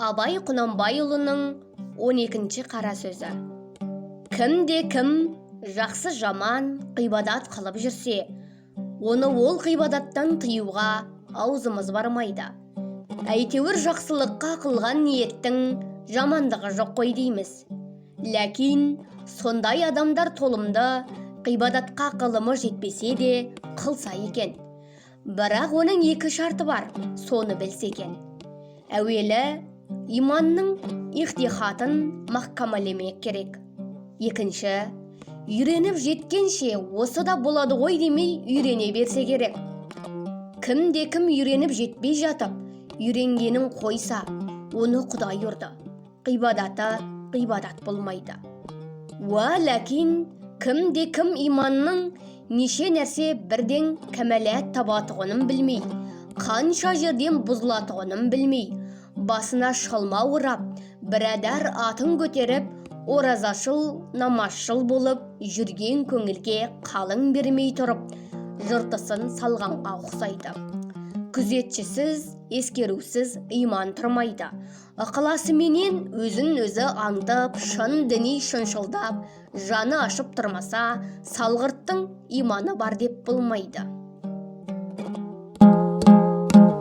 Абай Құнанбайұлының 12-ші қара сөзі. Кімде кім жақсы жаман ғибадат қылып жүрсе, оны ол ғибадаттан тыюға аузымыз бармайды. Әйтеуір жақсылыққа қылған ниеттің жамандығы жоқ қой дейміз. Ләкин сондай адамдар толымды ғибадатқа қылымы жетпесе де қылса екен. Бірақ оның екі шарты бар, соны білсе екен. Әуелі иманның ихтихатын махкамалемек керек. Екінші, үйреніп жеткенше осы да болады ғой демей үйрене берсе керек. Кімде кім үйреніп жетпей жатып, үйренгенін қойса, оны Құдай ұрды. Ғибадаты ғибадат болмайды. Уа ләкин кімде кім иманның неше нәрсе бірден кәмәләт табатұғынын білмей, қанша жерден бұзылатұғынын білмей, басына шалма орап, бірадар атын көтеріп, оразашыл, намазшыл болып жүрген көңілге қалың бермей тұрып, жыртысын салғанға ұқсайды. Күзетшісіз, ескерусіз иман тұрмайды. Ықыласыменен өзін өзі аңдып, шын діни шыншылдап, жаны ашып тұрмаса, салғырттың иманы бар деп болмайды.